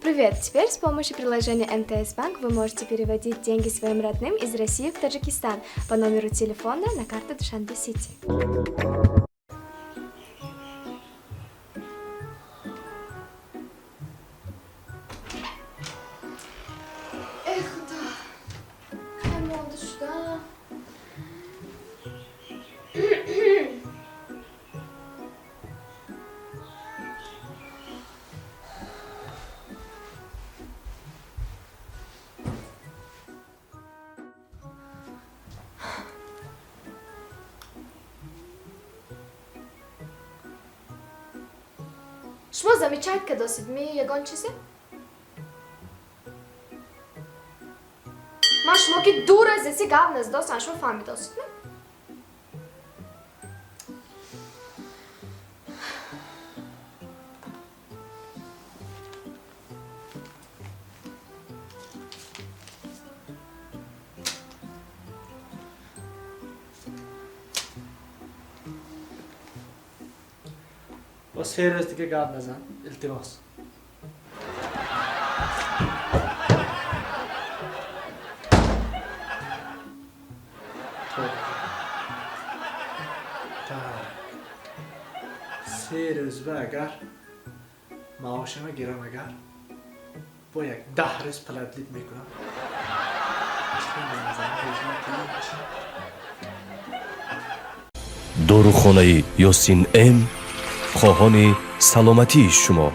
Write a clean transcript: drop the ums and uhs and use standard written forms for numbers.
Привет! Теперь с помощью приложения МТС Банк вы можете переводить деньги своим родным из России в Таджикистан по номеру телефона на карту Душанбе Сити. Эх, да. Кай монда шуда. Шумо замечать кардосид ми ягон чизе? Ман шумо ки дур аз еси гап наздостам, шумо фаҳмидосид ми? Боз 3 рӯз дига гап назан, илтимос. Так, 3 рӯзба агар маошама гирам, агар бо як 10 рӯз продлить мекунам. Чӣ назан, режим тинч. Дорухонаи Ёсин М хоҳони саломатии шумо.